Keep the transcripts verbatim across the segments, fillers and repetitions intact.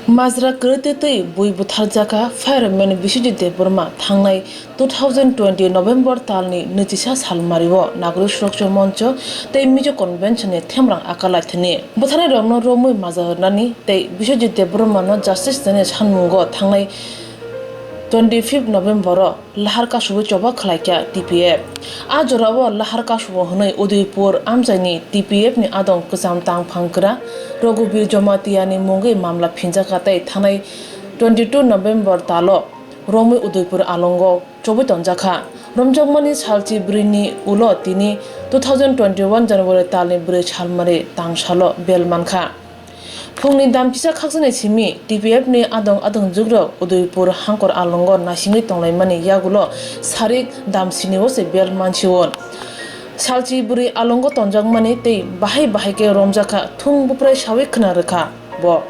Majra kwrwitwi twi bui butharjakha fireman Biswajit Debbarma thangnai two thousand twenty November talni nwichisa salmario Nagorik Surakcha Moncho tei Mizo Convention ni themrang akalaithani butharnairokno romwi majra rwnani tei Biswajit Debbarmano justice rwnani sanmungo thangnai twenty fifth November o lahar kasubwi choba khlaikha T P F. A jorao lahar kasubo hwnwi Udaipur amchaini T P F ni adong kwcham tangphang kwra Raghubir Jamatia ni mungwi mamla phinjakha tei thanai twenty two November talo romwi Udaipur alongo chobwi tonjakha. Romjakmani salchi bwrwini ulo tini two thousand twenty one January talni bwrwi salmari tangsalo bel mankha. Phungni damchisa khakchangni simi T P F ni adong adong jugrok Udaipur hangkor alongo naisingwi tonglaimani yagulo sarik damsini o se bel mansio. Salchi bwrwi alongo tonjakmani tei bahai bahai khe romjakha thung buprai sawi khna rwkha bo.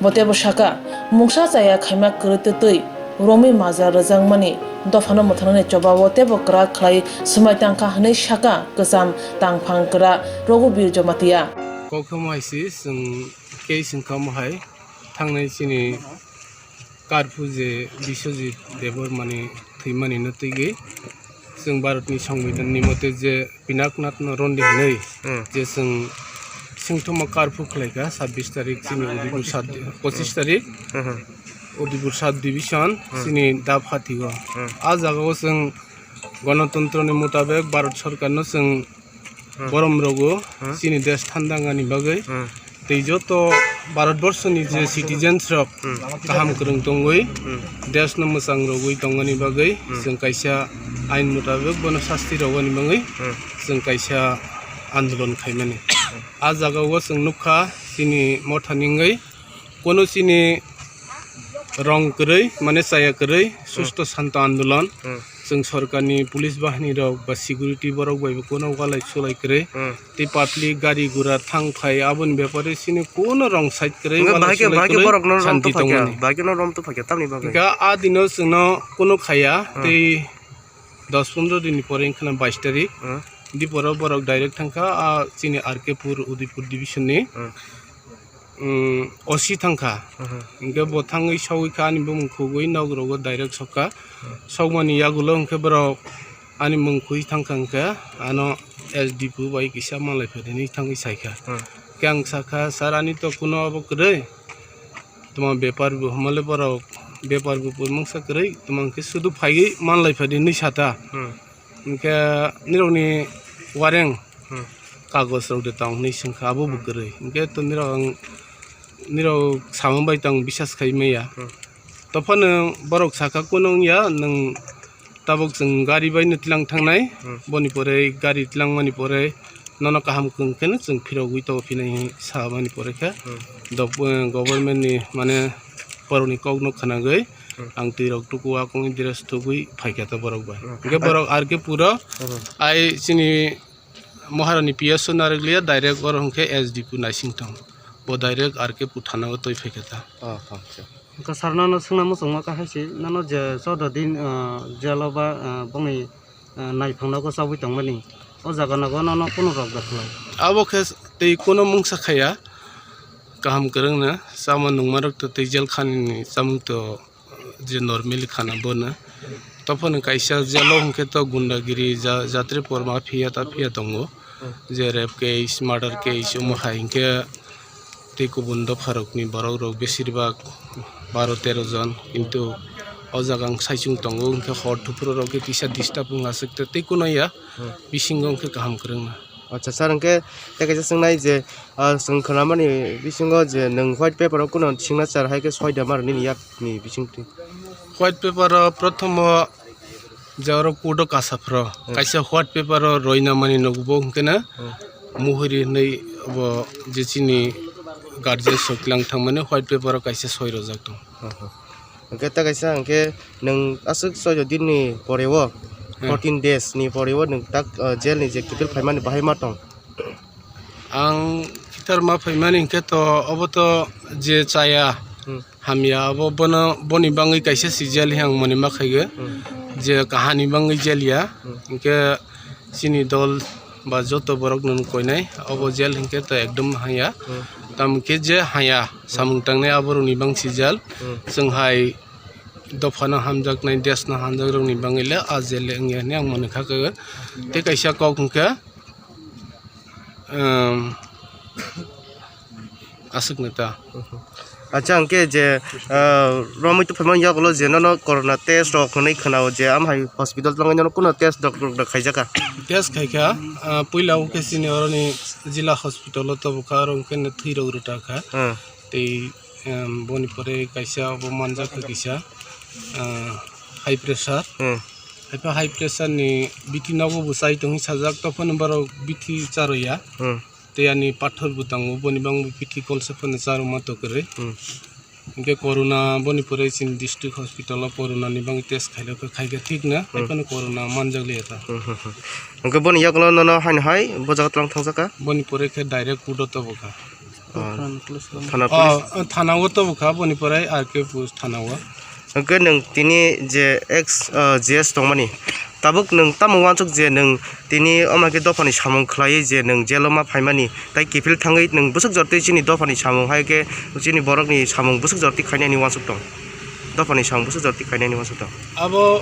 Bo teibo saka, mungsa chaya khaima kwrwtwi twi romwi majra rwjakmani dophano mwthangnani chobao teibo kwrak khlai swmai tangkha hwnwi saka kwcham tangphang kwra Raghubir Jamatia. Kokthoma hai se chwng kei chwng kamo hai thangnai chini karphu je Biswajit Debbarmani thwimani no twigwi chwng Bharatni Songbidanni mote je Pinaknathno rondi hinwi Hmm. je chwng singthoma karphu khlaikha sabbish tarik chini Udaipur sub, pochishish tarik Hmm. Udaipur sub division Hmm. chini Daphathi o. Hmm. A jagao chwng Ganatantrani mutabek Bharat Sarkarno chwng Hmm. borom rogo Hmm. chini desh thandangani bagwi Hmm. tei joto Bharatborsoni je citizens rok Hmm. kaham kwrwng tongwi Hmm. deshno mwchang rogwi tongani bagwi Hmm. chwng kaisa ain mutabek bono sasti rogani bagwi Hmm. chwng kaisa andolon khaimani. A jagao chwng nukha chini mothani wngwi kono chini rong kwrwi, mane chaya kwrwi, susto santo andolon. Hmm. Chwng sorkarni police bahini rok ba security borok bai bo kono walai sulai kwrwi. Hmm. Tei public gari gura thang phai aboni bepare chini kono rong side kwrwi Hwnkhe walai bahai khe, sulai bahai khe kwrwi borokno rom santi tongphakya, tongmani. Bahai khe no rom tongphakya, tamni bagwi? Hwnkhe a dino chwngno kono khaya, Hmm. tei dos pondro dinni pore wngkhana bais tarik. Hmm. Diporo borok direct thangkha, a chini R K pur Udaipur division ni. Hmm. um, O C thangkha. Mhm. Hwnkhe bo thangwi sogwi kha ani bumung khugwi nok rogo direct sokha. Mhm. Sokmani yagulo hwnkhe borok ani mung khugwi thangkha hwnkhe ano S D P bai kisa malai phai hwnwi thangwi saikha. Mhm. Hwnkhe ang sakha, "Sir, ani to kuno abo kwrwi. Tuma bepar bo hwnmale borok bepar bo pur mungsa kwrwi, tuma hwnkhe sudu phaiwi manlai phai di," hwnwi sata. Mhm. Hwnkhe nirokni wareng Hmm. kagoj rok de tong hinwi swngkha, abo bo Hmm. kwrwi. Hwnkhe to nirok ang, nirok samung bai tong bisas khai maya. Hmm. Tophano borok sakha, "Kuno wngya, nwng tabuk chwng gari bai no tlang thangnai, Hmm. boni pore gari tlangmani pore nono kaham kwrwng kheno chwng phirogwi to phinai," hinwi samani pore khe Hmm. dok-, eh, government ni mane borokni kokno khwnagwi Hmm. ang twi rok tuku akung dress thugwi phaikha ta borok bai. Hmm. Hwnkhe borok R K puro Hmm. ai chini Maharani P S o narwkliya, direct oro hwnkhe S D P naising tong. Bo direct R K pur thana o twi phaikha ta. Oh, oh, acha. Hwnkhe sir, nono swngna muchungma kha hai se, nono je chowda din, ah, jail o ba, ah, bongni, ah, naiphangno khe chabwi tongmani, o jaga nogo nono kunu rok da khlai? Abo khe tei kunu mungsa khaya, kaham kwrwngno, chama nungmarok to tei jail khani ni chamung to je normally khana bono. Tophano kaisa jail o hwnkhe to gundagiri ja-, jatri por mafia ta phiya tongo. Je rape case, murder case, omo hai hwnkhe tei kubun dopharokni borokrok besirbak baro tero jon, kintu o jaga ang saichung tongo, hwnkhe hor thuphuru rok khe kisa disturb wng aswk tei, tei kuno ya Hmm. bisingo hwnkhe kaham kwrwngna. Acha sir, hwnkhe tei kaisa swngnai je, ah, chwng khwnamani bisingo je nwng white paper o kuno signature hai khe soida maro nini yakni bisingtwi? White paper o prothomo je oro court o kasa phro, Hmm. kaisa white paper o roina mani nukgo, hwnkhe na Hmm. muhuri hinwi bo je chini guardian soklang thangmani white paper o kaisa soi rojak tong. Hmm, hmm. Hwnkhe ta kaisa hwnkhe nwng aswk soido din ni pore o, Hmm. fourteen days ni pore o nwng tak, ah, jail ni je kiphil phaimani bahai ma tong? Ang kiphil ma phaimani hwnkhe to obo to je chaya Hmm. hamya abo bono, boni bangwi kaisa sijali ang mani ma khaigwi Hmm. je kahani bangwi jel ya Hmm. hwnkhe chini dol ba joto borok no koinai obo jel hwnkhe to ekdom haya Hmm. Tamo khe je haya samung tangnai aborokni bang sijal. Hmm. Chwng hai dophano hamjaknai, desno hamjakrokni bangwi le a jel le wngya hwnwi ang mani kha khe. Tei kaisa kok hwnkhe, um, aswk neta. Acha, hwnkhe je, ah, romwi tongphai mani yagulo je nono corona test rok hwnwi khwnao je, am hai hospital twlangwi nono kuno test rok, rok, rok khaijaka? Test khaikha, ah, puila o khe chini oroni jila hospital o tobokha, aro hwnkhe no thwi rok rwta kha. Hmm. Tei, em, boni pore kaisa obo manjak kha kisa, ah, high pressure. Hmm. Haiphano high pressure ni bithi nogo bo chai tongwi sajak, tophano borok bithi charoya. Hmm. Tei ani pathor bo tango, boni bangbo bithi kolsa phano charwma tokrwi. Hmm. Hwnkhe corona boni pore chini district hospital o corona ni bangwi test khailokha, khaikha thik na, hmm, haiphano corona manjak liya ta. Hmm, hmm, hmm. Hwnkhe boni yagulo nono haino hai bo jaga twlang thangjaka? Boni pore khe direct kudo tobokha. Oh, thana police. Thana o tobokha, boni pore R K P thana o. Hwnkhe nwng tini je ex, ah, G S tongmani, tabuk nwng tamo uansuk je nwng tini omo khe dophani samung khlaiwi je nwng jail o ma phaimani, tai kiphil thangwi nwng bwswk jortwi chini dophani samung hai khe chini borokni samung bwswk jortwi khainani uansuk tong? Dophani samung bwswk jortwi khainani uansuk tong? Abo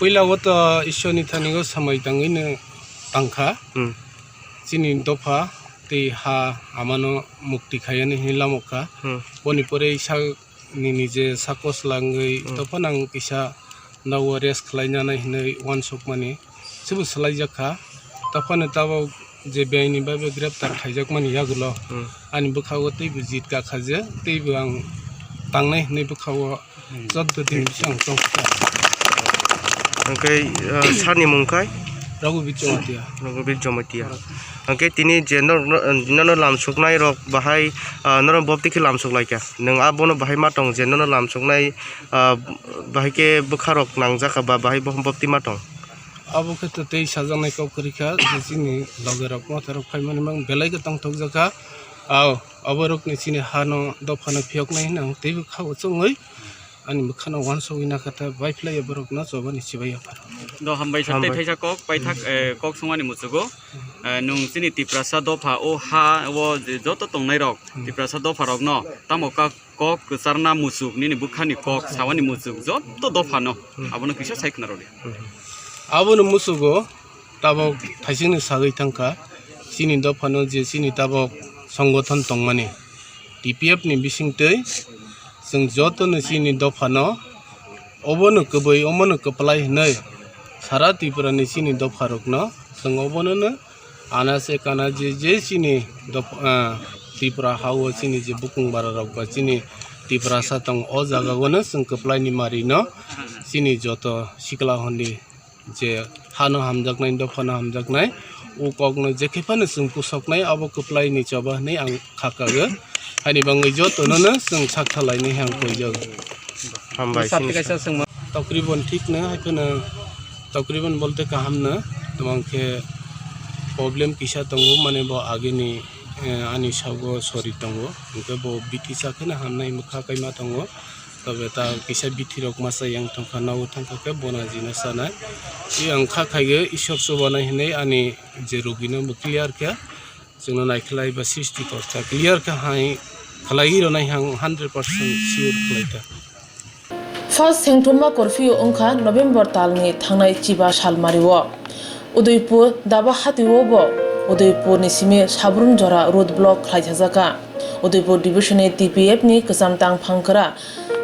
puila o to Ishwarni thani o samai tangwi no tangkha. Hmm. Chini dopha tei ha amano mukti khaiyani hinwi lamokha. Hmm. Boni pore isa nini je sakos langwi, hmm, dophano ang kisa nogo rest khlainani hinwi uansukmani. Sibo swlaijak kha. Dophano tabok je biyai ni bagwi greptar khaijakmani yagulo, hmm, ani bwkha o teibo jit kakha je, teibo ang tangnai hinwi bwkha o Jotto din bising tong kha. Hwnkhe, ah, sir ni mung khai? Raghuveer Jamatia. Raghuveer Jamatia. Hwnkhe tini je no, no, nono lamsuknai rok bahai, ah, nono bopti khe lamsuk lai kha. Nwng abono bahai ma tong je nono lamsuknai, ah, bahai khe bwkha rok nangjak kha ba bahai bo bopti ma tong? Abo khe to tei sajaknai kok kwrwi kha, je chini loge rok motha rok phaimani mang belai khe tongthokjak kha. Ao, abo rokni chini hano dophano phiyoknai hwnwi ang teibo kha o chongwi. Ani bwkhano uansugwi nakha ta, bai phlai ya borokno chobani chibai ya phano. Do hambai sir, tei hambai. Thaisa kok paithak, eh, kok sungmani muchugo. Eh, nwng chini Tiprasa dopha o ha o je joto tongnai rok, hmm, Tiprasa dopha rokno tamo ka kok kwcharna muchuk, nini bwkhani kok sawani muchuk joto dophano, hmm, abono kisa sai khna rwdi. Hmm. Abono muchugo. Tabok thaisingni sagwi thangkha, chini dophano je chini tabok songothon tongmani, T P F ni bisingtwi chwng jotono chini dophano obono kwbwi, omono kwplai hwnwi sara Tripura ni chini dopharokno chwng obonono ana se kana je, je chini dopha, ah, Tripura ha o chini je bukung bara rok ba chini Tiprasa tong o jaga o no chwng kwplai ni mari no chini joto sikla hondi je hano hamjaknai, dophano hamjaknai, o kokno jekhe phano chwng pusoknai, abo kwplai ni choba hwnwi ang kha kago. Haini bangwi jotono no chwng sak thalainai hai ang koijago. Hambai, sini sir. Takriban thik no, hai phano takriban bolte kaham no, tamo khe problem kisa tongo, mane bo agini, eh, ani sago sori tongo, hwnkhe bo bithi sa kheno hamnai, mwkha kaima tongo. Tobe ta kisa bithi rok masa yang tongkha, nogo thangkha khe bona jina sanai. I ang kha khaigwi Ishwar chubanai hinwi ani je rugino bo clear khe chwngno naikhlai ba sixty kok ta clear khe hai khlaiwi rwnai ang hundred percent sure khlai ta. First sengthoma curfew wngkha November talni thangnai chiba salmario. Udaipur Daba hatio bo Udaipur ni simi Sabrum jora road block khlai sajaka. Udaipur division ni T P F ni kwcham tang phangkra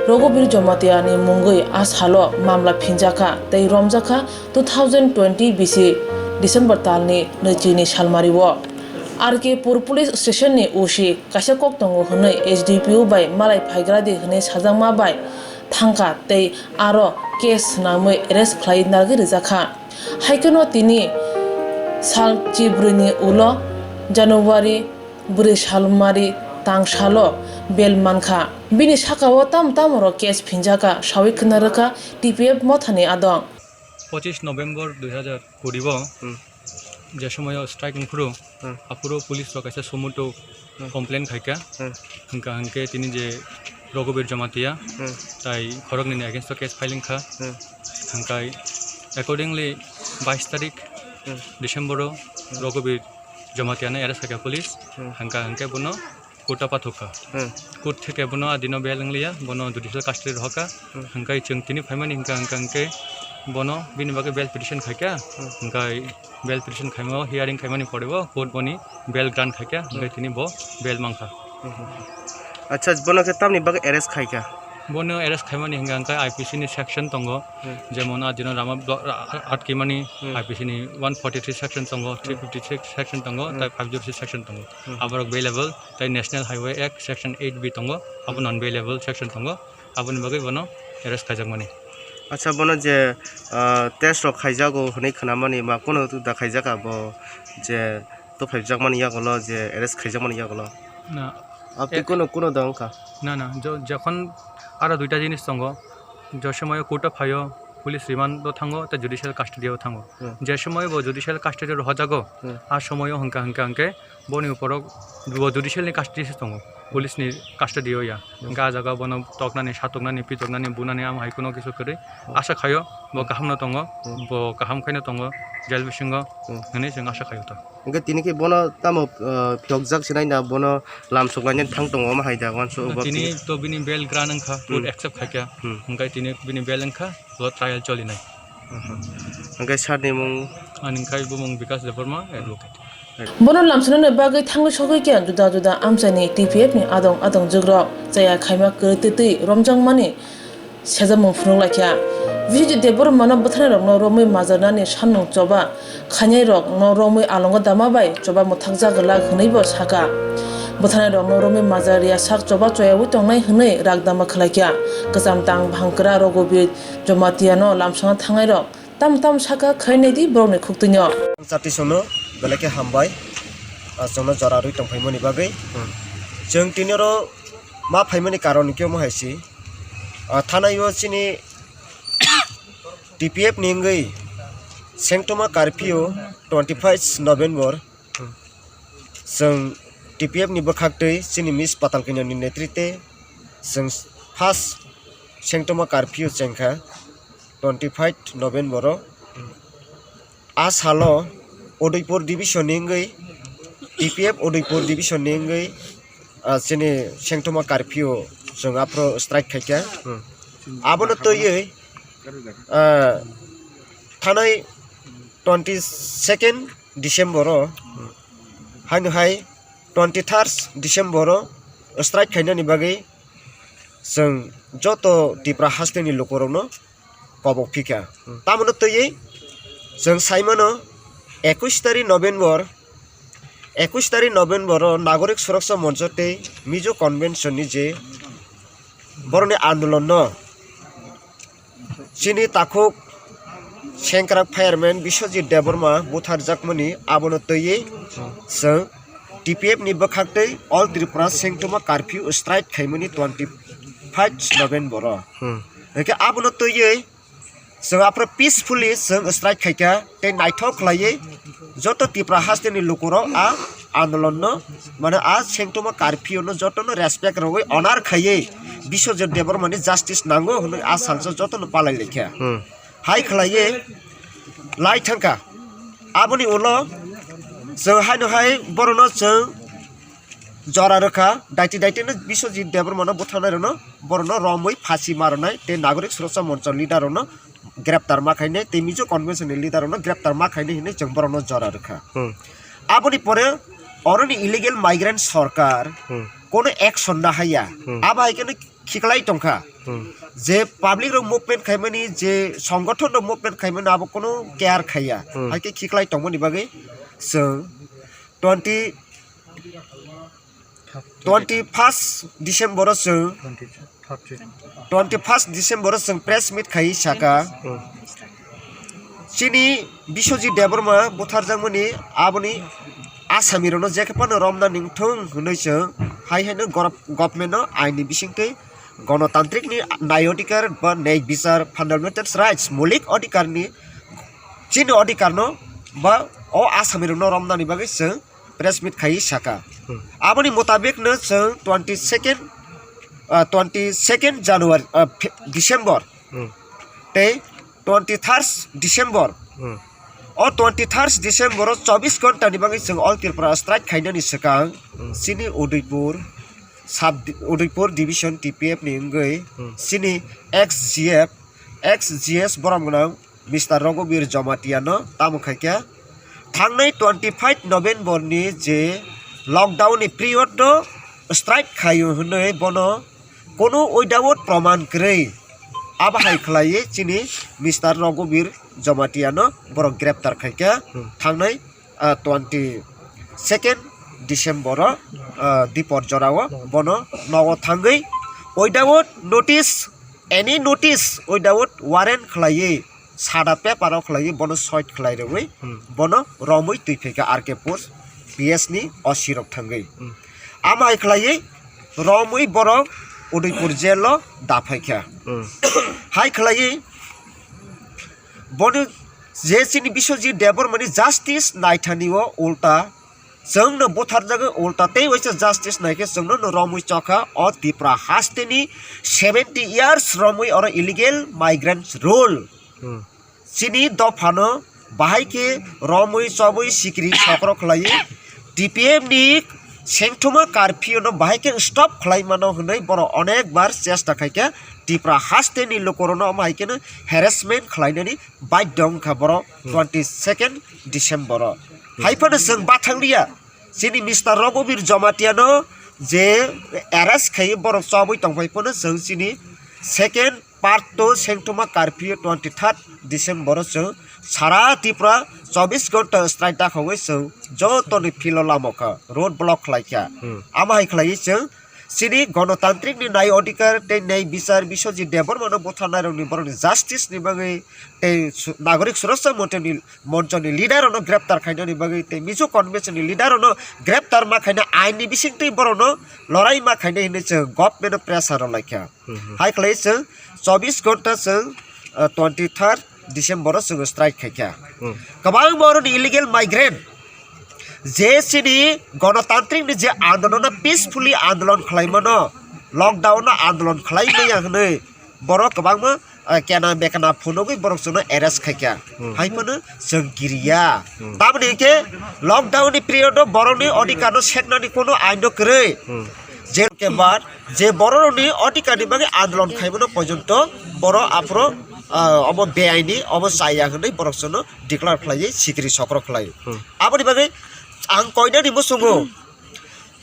Raghuveer Jamatia ni mungwi a salo mamla phinjakha tei romjakha two thousand twenty bisi December talni nwichini salmario. R K Pur police station ni O C kaisa kok tongo hwnwi S D P O bai malai phaigradi hwnwi sajakma bai thangkha tei aro case swnamwi arrest khlai narwgwi rwjakha. Haikheno tini sal chibrwini ulo January bwrwi salmari tang salo bail mankha. Bini sakao tamo tamo rok case phinjakha sawi khna rwkha T P F mothani adong. Pochishe November dui hazar kuri o, hmm, je somoyo strike wngphuru, hmm, aphuru police rok kaisa sumuto, hmm, complain khaikha, hmm, hwnkha hwnkhe tini je Raghuveer Jamatia, hmm, tai khoroknwini against o case filing kha, hmm, hwnkhe accordingly bais tarik, hmm, December o, hmm, Raghuveer Jamatia no arrest khaikha police, hmm, hwnkha hwnkhe bono Court o pathokha. Hmm. Court theke bono adino bail wnglia, bono judicial custody rohorkha. Hmm. Hwnkhe chwng tini phaimani hwnkha, hwnkha hwnkhe bono bini bagwi bail petition khaikha. Hmm. Hwnkhe bail petition khaima, hearing khaimani porebo court boni bail grant khaikha, hwnkhe Hmm. tini bo bail mankha. Hmm. Acha, bono khe tamni bagwi arrest khaikha? Bono arrest khaimani hwnkha, hwnkha I P C ni section tongo, Hmm. jemon adino rama blo-, ra-, atkimani Hmm. I P C ni one forty three section tongo, Hmm. three fifty six section tongo, Hmm. tai five zero six section tongo. Hmm. Aborok bailable, tai National Highway Act section eight B tongo, abo non bailable section tongo, aboni bagwi bono arrest khaijakmani. Acha, bono je, ah, test rok khaijago hwnwi khnamani, ma kunu da khaijak abo je tubphaijakmani yagulo, je arrest khaijakmani yagulo? Na. Aboni e- kunu, kunu da wngkha? Na, na, jo-, jokhon aro duita jinis tongo, je somoyo court o phaio, police remand o thango, tei judicial custody o thango. Hmm. Je somoyo bo judicial custody o rohorjago, Hmm. a somoyo hwnkha, hwnkha, hwnkhe boni uporo bo judicial ni custody se tongo, police ni custody o ya. Hmm. Hwnkhe a jaga bono toknani, satoknani, pitoknani, bunani, amo hai kuno kisu kwrwi. Hmm. Asa khaio, bo Hmm. kaham no tongo, Hmm. bo kaham khaino tongo, jail bisingo, Hmm. hwnwi chwng asa khaio to. Hwnkhe tini khe bono tamo, ah, phiyokjak se nai na, bono lamsok lainani thang tongo, omo hai da, uansuk o tini tini. To bini bail grant wngkha, court Hmm. accept khaikha. Hmm. Hwnkhe tini bini bail wngkha, bo trial cholinai. Hwnkhe sir ni mung? Ani wngkha bumung Bikash Debbarma, advocate. Bono lamsoknani bagwi thangwi sogwi khe juda juda amchaini T P F ni adong adong jugrok chaya khaima kwrwi twi twi romjakmani sejamung phunuk laikha. Vijay Debbarmano bwtharnairokno romwi majarnani samung choba khainairokno romwi alongo dama bai choba mwthakjak glak hwnwibo sakha. Bwtharnairokno romwi majar ya sak choba choyawi tongnai hwnwi rakdama khlaikha. Kwcham tang bhangkra Raghuveer Jamatia no lamsokna thangnairok tam tam sakha khainai di borokni khuktwino. Chati sono belai khe hambai, ah, chwngno jora rwi tongphaimani bagwi. Hmm. Chwng tini oro ma phaimani karon khe omo hai se. Ah, thanai o chini T P F ni wngwi sengtoma curfew twenty five November. Hmm. Chwng T P F ni bwkhaktwi chini Miss Patal Kanya ni netrite chwng first sengtoma curfew chengkha twenty five November o. A salo Udaipur division ni wngwi, T P F Udaipur division ni wngwi, ah, chini sengtoma curfew chwng aphuru strike khaikha. Hmm. Abono twiwi, ah, thanai twenty second December o, haino hai twenty third December o strike khainani bagwi chwng joto Tipra hasteni lukurokno kobok phikha. Hmm. Tamoni twiwi chwng saimano ekush tarik November, ekush tarik November o Nagorik Suraksha Moncho tei Mizo Convention ni je borokni andolon no chini takhuk sengkrak fireman Biswajit Debbarma butharjakmani abono twiwi chwng T P F ni bwkhaktwi All Tripura sengtoma curfew strike khaimani twenty five November o. Hmm. Hwnkhe abono twiwi chwng aphuru peacefully chwng strike khaikha tei naithok khlaiwi joto Tipra hasteni lukurok a andolonno, mane a sengtoma curfew no jotono respect rwui honor khaiwi Biswajit Debbarmani justice nango hwnwi a salsa jotono palai laikha. Hmm. Hai khlaiwi lai thangkha. Aboni ulo chwng haino hai borokno chwng jora rwkha, daiti daiti no Biswajit Debbarmano butharnai rokno, borokno romwi phasi ma rwnai tei Nagorik Suraksha Moncho leader rokno greptar ma khainai tei Mizo Convention ni leader rokno greptar ma khainai hinwi chwng borokno jora rwkha. Hmm. Aboni pore oroni illegal migrant sorkar Hmm. kono action na haiya. Hmm. Abo hai kheno khiklai tongkha. Hmm. Je public rok movement khaimani, je songgothon rok movement khaimani abo kono care khaiya. Hmm. Hai khe khiklai tongmani bagwi chwng twenty, twenty first December o chwng, twenty first December o chwng press meet khai saka. Hmm. Chini Biswajit Debbarma butharjakmani aboni asami rokno jekhe phano romna ningthung hwnwi chwng hai haino gor-, government no aini bisingtwi gonotantrikni nai odhikar ba nai bichar, fundamental rights, moulik odhikarni, chini odhikarno ba o asami rokno romnani bagwi chwng press meet khai saka. Hmm. Aboni mutabik no chwng twenty second, ah, twenty second January, ah, Fe-, December Hmm. tei twenty third December. Hmm. O twenty third December o chobbish ghonta ni bagwi chwng All Tripura strike khainani swkang Hmm. chini Udaipur Sub Udaipur Division T P F ni wngwi Hmm. chini ex G F, ex G S borom gwnang Mister Raghuveer Jamatia no tamo khaikha. Thangnai twenty five November ni je lockdown ni period no strike khaio hwnwi bono kono without proman kwrwi abo hai khlaiwi chini Mister Raghuveer Jamatia no borok greptar khaikha. Hmm. Thangnai ah, twenty second December o, ah, dipor jorao bono nogo thangwi without notice, any notice, without warrant khlaiwi, sada paper o khlaiwi bono soit khlai rwwi Hmm. bono romwi twi phaikha R K post P S ni O C rok thangwi. Hmm. Amo hai khlaiwi romwi borok Udaipur jail o da phaikha. Hmm. Hai khlaiwi Bono je chini Biswajit Debbarmani justice naithani o ulta chwngno butharjagwi ulta tei waisa justice naikhe chwngno no romwi chokha o Tripura hasteni seventy years romwi oro illegal migrants rule. Hmm. Chini dophano bahai khe romwi chobwi sikri sokro khlaiwi T P F ni sengthoma curfew no bahai khe stop khlai mano hwnwi borok onek bar chesta khaikha. Tripura hasteni lukurokno omo hai kheno harassment khlainani baidhyo wngkha borok Hmm. twenty second December o. Hmm. Hai phano chwng bathang liya, chini Mister Raghuveer Jamatia no je arrest khai borok chobwi tongphai phano chwng chini second part to sengthoma curfew twenty third December o chwng sara Tripura chobbish ghonta strike dakhogwi chwng jotoni philo lamo kha, road block khlai kha. Hmm. Amo hai khlaiwi chwng chini gonotantrikni nai odhikar tei nai bichar Biswajit Debbarmano butharnairokni borokni justice ni bagwi tei su-, Nagorik Suraksha Monchoni, Monchoni leader rokno greptar khainani bagwi tei Mizo Convention ni leader rokno greptar ma khaina ain ni bisingtwi borokno lorai ma khainai hinwi chwng government o pressure rw laikha. Hmm, hmm. Hai khlai chwng chobbish ghonta chwng, ah, twenty third December o chwng strike khaikha. Hmm. Kwbangma oroni illegal migrant je chini gonotantrikni je andolon no peacefully andolon khlaimano, lockdown no andolon khlai maya hwnwi borok kwbangma, ah, kena bekena phunugwi borok chwngno arrest khaikha. Hmm. Hai phano chwng kiriya. Hmm. Tamoni hinkhe lockdown ni period o borokni odhikar no seknani kono ain no kwrwi. Hmm. Je ke bad je borokni odhikar ni bagwi andolon khaimano porjonto borok aphuru, ah, obo beaini obo chaya hwnwi borok chwngno declare khlaiwi sikri sokro khlai. Hmm. Aboni bagwi ang koinani muchungo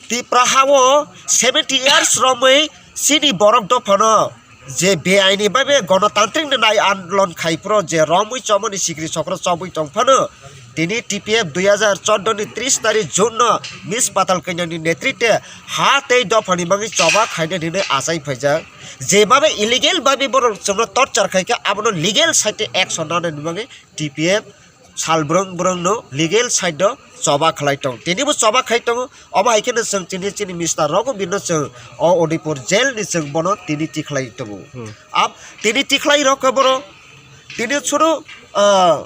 Tripura ha o seventy years romwi chini borok dophano je beaini bai be gonotantrikni nai andolon khai phuru je romwi chomoni sikri sokro chobwi tong phano tini T P F dui hajar chordo ni tris tarik June no Miss Patal Kanya ni netrite ha tei dophani bagwi choba khainani hinwi achai phaijak. Jeba be illegal bai be borok chwngno torture khai kha abono legal side action nanani bagwi T P F sal brwng brwng no legal side o choba khlai tong. Tini bo choba khai tongo. Omo hai khe no chwng chini, chini Mister Raghuveer no chwng o Udaipur jail ni chwng bono tini tikhlai tongo. Hmm. Ab-, tini tikhlai rok khe borok tini chwngno, ah,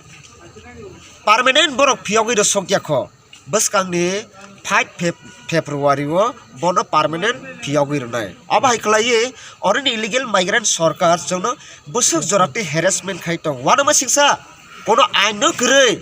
permanent borok phiyogwi rw sok ya kho. Bwskangni five Feb-, February o bono permanent phiyogwi rwnai. Abo hai khlaiwi oroni illegal migrant sorkar chwngno bwswk jora tei harassment khai tong. Uanama singsa, kono ain no kwrwi,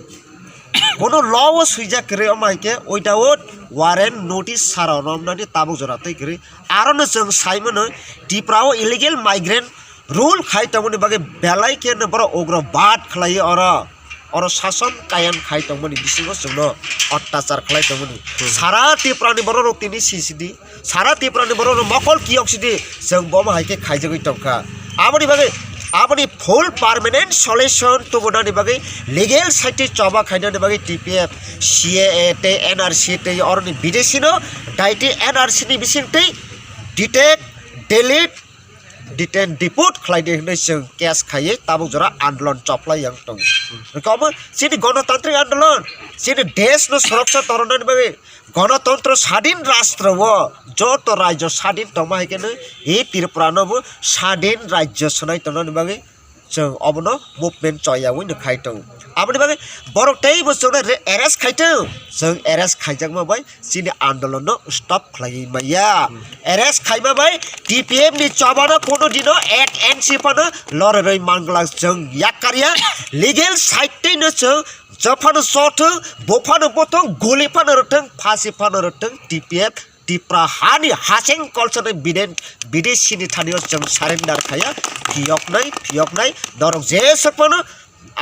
kono law o swijak kwrwi, omo hai khe without warrant notice sara romnani tabuk jora tei kwrwi. Arono chwng sai mano Tripura o illegal migrant rule khai tongmani bagwi belai khe no borok ugrobad khlaiwi oro, oro sason kayan khai tongmani bisingo chwngno ottachar khlai tongmani. Hmm. Sara Tripura ni borok rok tini C C D, sara Tripura ni borok rok mokol kiyok sidi chwng bomo hai khe khaijagwi tongkha. Aboni bagwi, aboni full permanent solution tubunani bagwi legal side choba khainani bagwi T P F, C A A tei N R C tei oroni bidesi no daiti N R C ni bisingtwi detect, delete, detain, deport khlai di hwnwi chwng case khaiwi tabuk jora andolon choplai yang tongo. Hwnkhe omo chini gonotantrik andolon, chini desh no soroksha tornani bagwi, gonotontro sadin rastro o joto rajyo sadin tongma hai khe no e Tripura no bo sadin rajyo swnai tongnani bagwi chwng obono movement choyawi no khai tongo. Aboni bagwi borok teibo chwngno re-, arrest khai tong, chwng arrest khaijakma bai chini andolon no stop khlaiwi maya. Hmm. Arrest khaima bai T P F ni choba no kono dino ek inch phano loreroi manglak chwng yakkarya. Legal side tei no chwng jophano chothwng, bophano bothwng, guli phano rwthwng, phasi phano rwthwng, T P F Tipra hani haseng kolsani biden-, bidesi ni thani o chwng surrender khaya, phiyoknai, phiyoknai, norok jeswk phano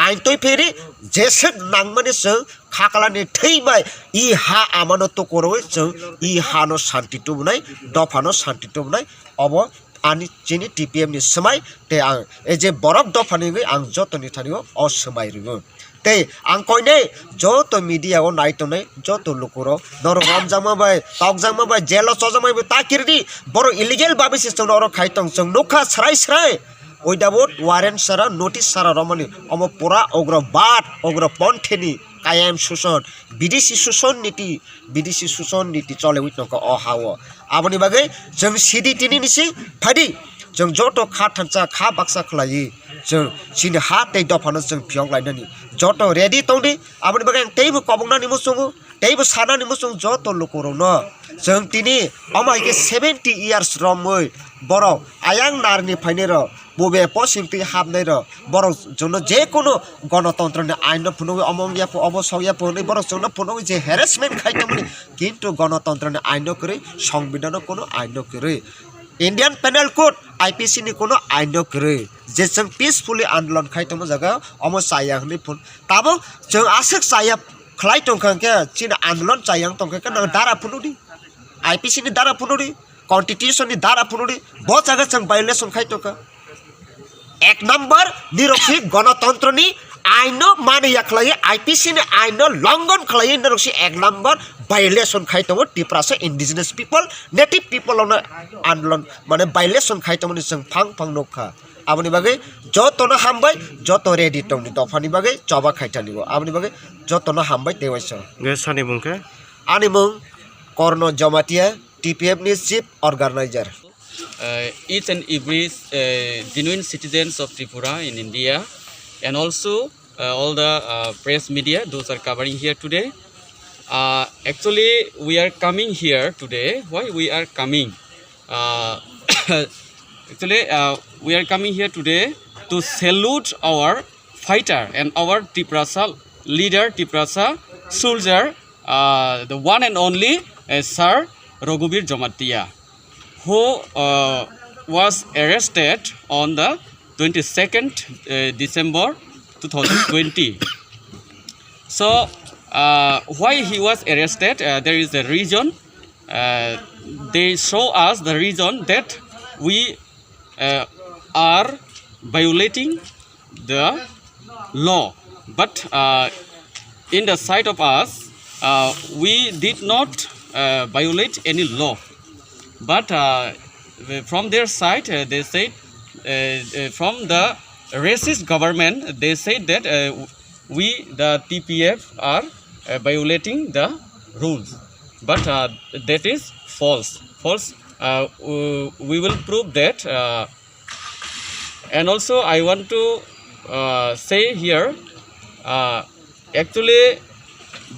ain twi phiri, jeswk nangmani chwng khakalani thwi bai i ha amano tukorowi chwng i hano shanti tubunai, dophano shanti tubunai, obo ani chini T P F ni swmai, tei ang e je borok dophani wngwi ang jotoni thani o, o swmai rwo. Tei ang koinai joto media o nai tongnai joto lukurok norok romjakma bai, tokjakma bai, jail o chojakma bai ta kiridi, borok illegal babi se chwng norok khai tong, chwng nukha srai srai. Without warrant sara, notice sara romani omo pura ugrobad, ugroponthini kayam suson, bidesi suson niti, bidesi suson niti cholewi tongkha o ha-o. Aboni bagwi chwng sidi tini nisi phaidi, chwng joto kha thansa, kha baksa khlaiwi chwng chini ha tei dophano chwng phiyok lainani joto ready tongdi. Aboni bagwi ang teibo koboknani muchungo, teibo sanani muchung joto lukurokno chwng tini omo hai khe seventy years romwi borok ayang narni phainairok, bube posim twi hapnairok, borok jono je kono gonotontroni ainno phunugwi omo wngya pho, omo sokya pho hwnwi borok chwngno phunugwi je harassment khai tongmani, kintu gonotontroni ainno kwrwi, songbidano kono ainno kwrwi, Indian Penal Code, I P C ni kono ainno kwrwi, je chwng peacefully andolon khai tongma jaga omo chaya hwnwi phun. Tabuk chwng aswk chaya khlai tongkha hwnkhe, chini andolon chaya wng tongkha khe nang dara phunukdi, I P C ni dara phunukdi, constitution ni dara phunukdi, bo jaga chwng violation khai tongkha. Ek number nirok si gonotontroni ainno mani ya khlai, I P C ni ainno longon khlai, nirok si ek number violation khai tongo Tiprasa indigenous people, native people ono andolon mane violation khai tongmani chwng phang phang nukha. Aboni bagwi jotono hambai, joto ready tongdi dophani bagwi choba khai thani o. Aboni bagwi jotono hambai tei waisa. Ge sani mung khe? Ani mung Korno Jamatia, T P F ni chief organizer. Uh, each and every uh, genuine citizens of Tripura in India, and also uh, all the uh, press media, those are covering here today. Uh, actually, we are coming here today. Why we are coming? Uh, actually, uh, we are coming here today to salute our fighter and our Tiprasa leader, Tiprasa soldier, uh, the one and only uh, Sir Raghuveer Jamatia, who uh, was arrested on the twenty-second uh, December two thousand twenty. So, uh, why he was arrested? Uh, there is a reason. Uh, they show us the reason that we uh, are violating the law. But uh, in the sight of us, uh, we did not uh, violate any law. But uh, from their side, uh, they said, uh, uh, from the racist government, they said that uh, we, the T P F, are uh, violating the rules. But uh, that is false. False. Uh, w- we will prove that. Uh, and also, I want to uh, say here, uh, actually,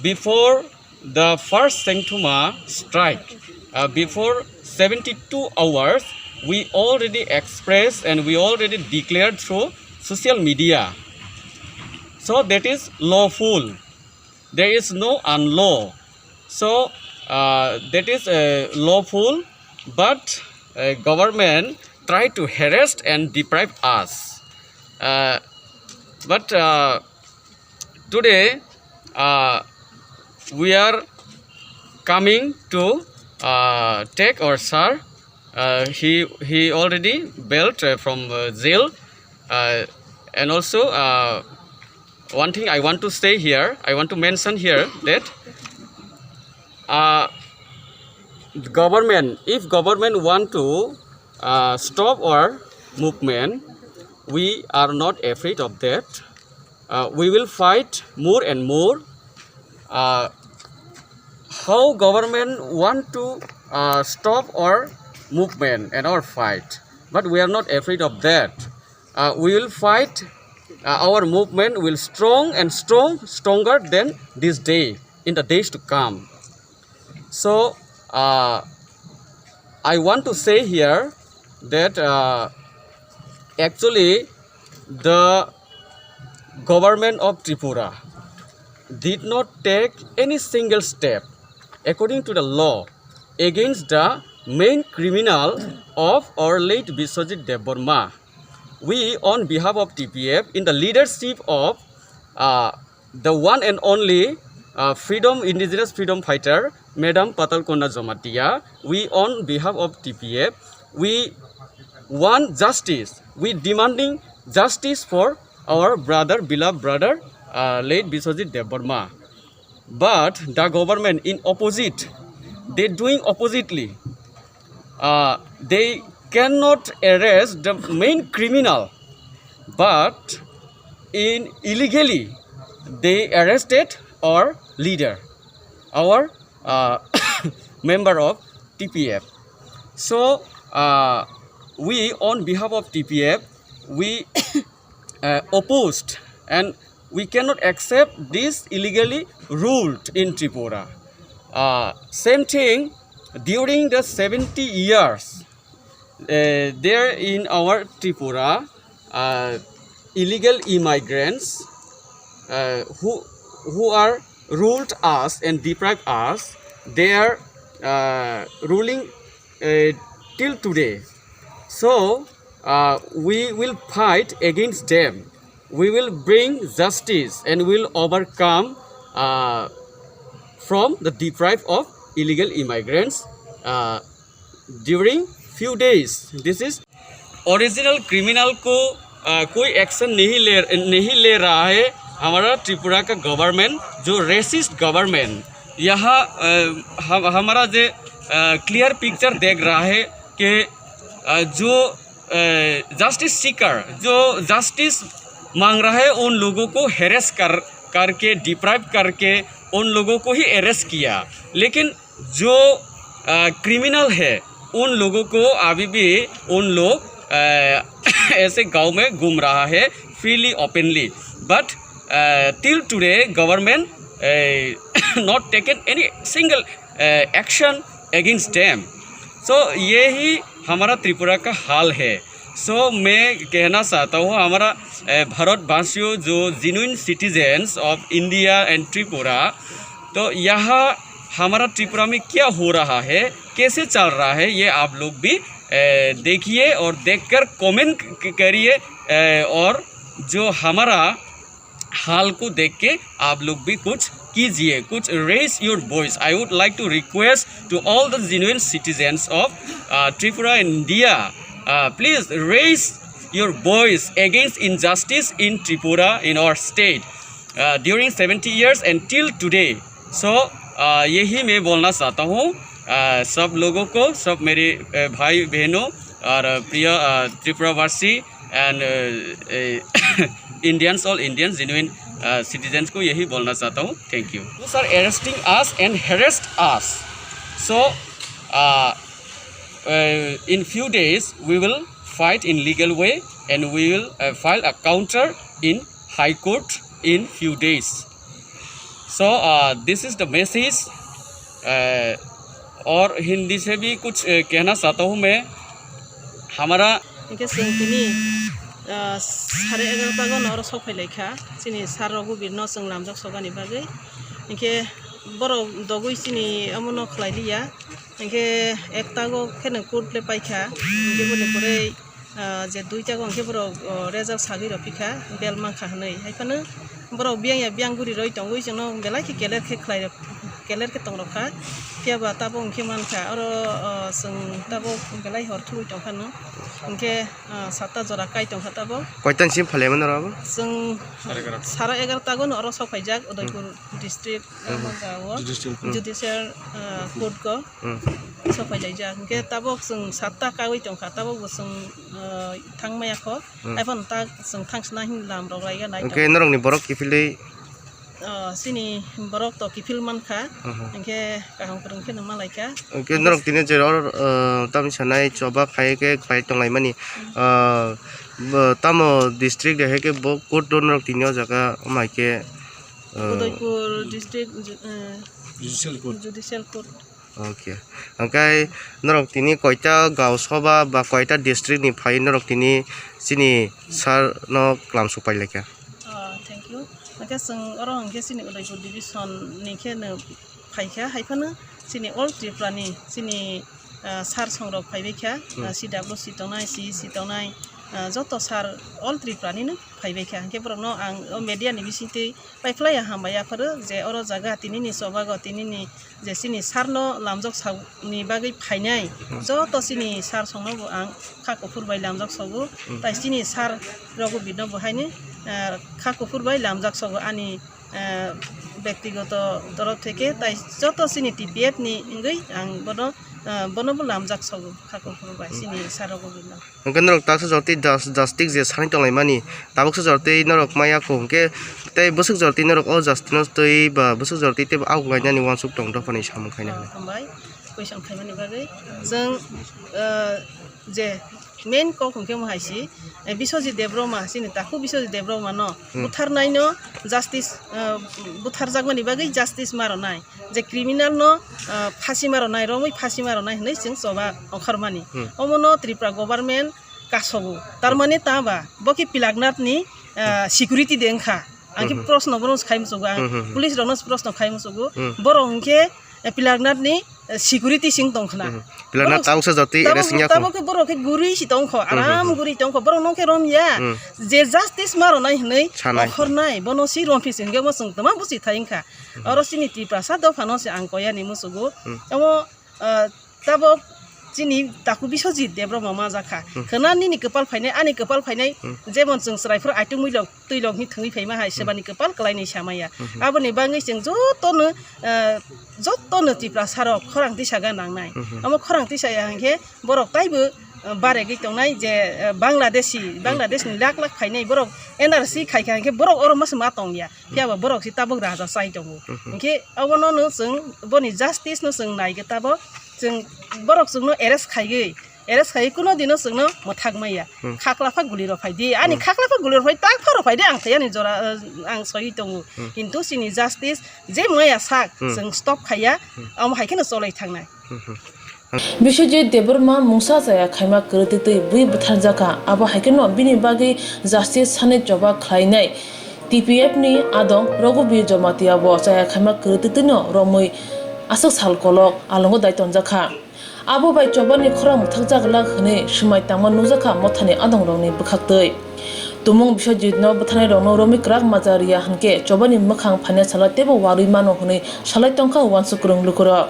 before the first Sengthuma strike, uh, before seventy-two hours, we already expressed and we already declared through social media. So that is lawful. There is no unlaw. So uh, that is uh, lawful, but uh, government try to harass and deprive us. Uh, but uh, today uh, we are coming to uh, take our sir. Uh, he he already bailed uh, from uh, jail, uh, and also uh, one thing I want to say here, I want to mention here that uh, government, if government want to uh, stop our movement, we are not afraid of that. Uh, we will fight more and more. Uh, how government want to uh, stop our movement and our fight, but we are not afraid of that. Uh, we will fight. Uh, our movement will strong and strong, stronger than this day, in the days to come. So uh, I want to say here that uh, actually the government of Tripura did not take any single step according to the law. against the main criminal of our late Biswajit Debbarma. We, on behalf of T P F, in the leadership of, uh, the one and only, uh, freedom, indigenous freedom fighter, Madam Patal Kanya Jamatia, we, on behalf of T P F, we want justice. We demanding justice for our brother, beloved brother, uh, late Biswajit Debbarma. But the government in opposite, they doing oppositely. Uh, they cannot arrest the main criminal, but in illegally they arrested our leader, our, uh, member of T P F. So, uh, we, on behalf of T P F, we uh, opposed, and we cannot accept this illegally ruled in Tripura. Uh, same thing, during the seventy years, uh, there in our Tripura, uh, illegal immigrants, uh, who, who are ruled us and deprived us, they are, uh, ruling, uh, till today. So, uh, we will fight against them. We will bring justice and will overcome, uh, from the deprive of illegal immigrants, uh, during few days. This is original criminal को, uh, कोई एक्शन नहीं ले, नहीं ले रहा है हमारा त्रिपुरा का गवर्नमेंट, जो रेसिस्ट गवर्नमेंट। यहाँ, uh, हम, हमारा जो, uh, क्लियर पिक्चर देख रहा है कि, uh, जो जस्टिस सीकर, जो जस्टिस मांग रहा है, उन लोगों को हेरेस कर, करके, डिप्राइव करके उन लोगों को ही अरेस्ट किया। लेकिन जो, अ, क्रिमिनल है, उन लोगों को अभी भी उन लोग, अ, ऐसे गांव में घूम रहा है freely, openly. But, uh, till today government, uh, not taken any single, uh, action against them. So यही हमारा त्रिपुरा का हाल है। सो मैं कहना चाहता हूँ, हमारा, अ, भारतवासियों, जो genuine citizens of India and Tripura, तो यहाँ हमारा त्रिपुरा में क्या हो रहा है, कैसे चल रहा है, ये आप लोग भी, अ, देखिए और देखकर कमेंट क-, करिए, अ, और जो हमारा हाल को देख के आप लोग भी कुछ कीजिए, कुछ raise your voice. I would like to request to all the genuine citizens of, uh, Tripura, India, uh, please raise your voice against injustice in Tripura, in our state, uh, during seventy years and till today. So, uh, यही मैं बोलना चाहता हूँ, uh, सब लोगों को, सब मेरे, uh, भाई बहनों और, uh, प्रिय, uh, त्रिपुरावासी and, uh, uh, Indians, all Indians, genuine, uh, citizens को यही बोलना चाहता हूँ। Thank you. Those are arresting us and harassed us. So, uh, uh, in few days, we will fight in legal way and we will, uh, file a counter in High Court in few days. So, uh, this is the message, uh, और हिंदी से भी कुछ, uh, कहना चाहता हूँ मैं। हमारा Hingke chwng tini, uh, sare egarota gono oro sok phai lai kha. Chini sir Raghubir no chwng lamjak sogani bagwi. Hingke borok dogwi chini omono khlai liya. Hingke ektago kheno court le paikha. Hingke boni pore, ah, je duitago hingke borok, oh, result sagwi rw phikha, bel mankha hwnwi. Haiphano borok biyang ya biyang guri roi tongwi chwngno belai khe keler khe khlai rw, keler khe tong rw kha. Phiya ba tabok hingke mankha, oro, oh, chwng tabok belai hor thugwi tongphano. Hingke, ah, satta jora kai tongkha tabok. Koitan sim phalai mano abo? Chwng sare egarota gono oro sok phaijak, Udaipur district. Omo ga o judicial court. Judicial, ah, court ko Hmm. Sok phai laijak. Hingke tabok chwng satta kaiwi tongkha, tabok bo chwng, ah, thangmaya kho. Hmm. Haiphano ta chwng thangsna hin lam rok laiga nai Hingke tong. Norokni borok kiphilwi? Ah, chini borok to kiphil mankha. Hmm. Hingke kaham kwrwng kheno malaikha. Hingke norok tini je oro, ah, tamni sanai choba khai khe khlai tonglaimani. Hmm. Ah, bo tamo district de hai khe bo court do norok tini o jaga wngma khe, ah, Udaipur district, ju-, eh, Judicial court. Judicial court. Okay. Hingke norok tini koita gaon soba ba koita district ni phai norok tini chini sir no kwlam sok pai laikha? Ah, thank you. Hingke chwng oro hingke chini Udaipur division ni khe no Phaikha, hai phano chini all Tripura ni chini, ah, sir songrok phaibaikha, Hmm. ah, C W C tongnai, C E C tongnai, ah, joto sir all Tripura nino phaibaikha. Hwnkhe borokno ang o media ni bisingtwi paiphlaiya hambai yapharo je oro jaga tinini chobago tinini je chini sir no lamjok sakni bagwi phainai Hmm. joto chini sir songno bo ang kha kuphur bai lamjak sogo. Hmm. Tai chini sir Raghuveer no bo haino, ah, kha kuphur bai lamjak sogo ani ah, bektigoto torof theke tai joto chini T P F ni wngwi ang bono, ah, bono bo lamjak sogo kha kuphur bai Hmm. chini sir Raghuveer no. Hwnkhe norok taksa jortwi jas-, justice je sanwi tonglaimani, tabuksa jortwi norok maya kho hwnkhe tei bwswk jortwi norok o justice no twi ba bwswk jortwi teibo agoklainani uansuk tong dophani samung khaina Ah, hwnwi. Hambai, question khaimani bagwi. Chwng, ah, je main kok hwnkhe omo hai si, eh, Biswajit Debbarma, chini takhu Biswajit Debbarma no Hmm. butharnai no justice, eh, butharjakmani bagwi justice ma rwnai, je criminal no, eh, phasi ma rwnai, romwi phasi ma rwnai hwnwi chwng choba ongkhormani. Hmm. Omo no Tripura government kasogo. Tar mane ta ba, bo khe Pilaknath ni, eh, security de wngkha. Ang khe Hmm, hmm. Proshno bono khai musugo, ang Hmm, hmm, hmm. Police rokno proshno khai musugo. Hmm. Borok hwnkhe, eh, Pilaknath ni, eh, security sing tong khna. Hmm. Pilaknath Borok tabuksa jotwi tabuk, arrest wngya kho. Tabuk khe borok khe guri si tong kho, Hmm, hmm, aram hmm. Guri tong kho. Borok no khe rom ya. Hmm. Je justice ma rwnai hwnwi Sanai. Okhornai, bono si rom phi si hwnkhe bo chwng tma busi thai wngkha. Hmm. Oro chini Tiprasa dopha no se ang koya ni musugo. Hmm. Omo, ah, tabuk chini takhu Biswajit Debbarma ma jakha. Hmm. Khwna nini kwpal phainai, ani kwpal phainai, Hmm. Jemon chwng chwrai phuru aitung muilok twilok hi thwngwi phaima hai Hmm. Sebani kwpal kwlainwi samaya. Hmm. Aboni bagwi chwng jotono, ah, jotono Tiprasa rok khorang tisa ga nangnai. Hmm. Omo khorang tisa ya hwnkhe borok taibo, ah, baregwi tongnai je, ah, Bangladeshi, Hmm. Bangladesh ni lak lak phainai borok N R C khaikha hwnkhe borok oro masa ma tongya. Phiya ba borok se tabuk raja chai tongo. Mhm. Hwnkhe abono no chwng boni justice no chwng nai khe tabuk chwng borok chwngno arrest khaiwi, arrest khaiwi kuno dino chwngno mwthak maya. Hmm. Khaklapha guli rok phai di. Ani Hmm. Khaklapha guli rok phai, tak pha rok phai di, ang thai ani jora, uh, ang soi tongo. Hmm. Kintu chini justice je maya sak Hmm. chwng stop khaiya, Hmm. Amo hai kheno cholai thangnai. Biswajit Debbarma mungsa chaya khaima kwrwtwi twi bui butharjakha, abo hai kheno bini bagwi justice sanwi choba khlainai T P F ni adong Raghuveer Jamatia bo chaya khaima kwrwtwi twi no romwi aswk sal kolok alongo dai tonjakha. Abo bai chobani khorang mwthakjak glak hwnwi swmai tangma nukjakha mothani adongrokni bwkhaktwi. Tumung Biswajit no bwtharnairokno romwi kwrak maja riya hwnkhe chobani mwkhang phaina salo teibo warwi mano hwnwi salai tongkha uansuk kwrwng lukurok.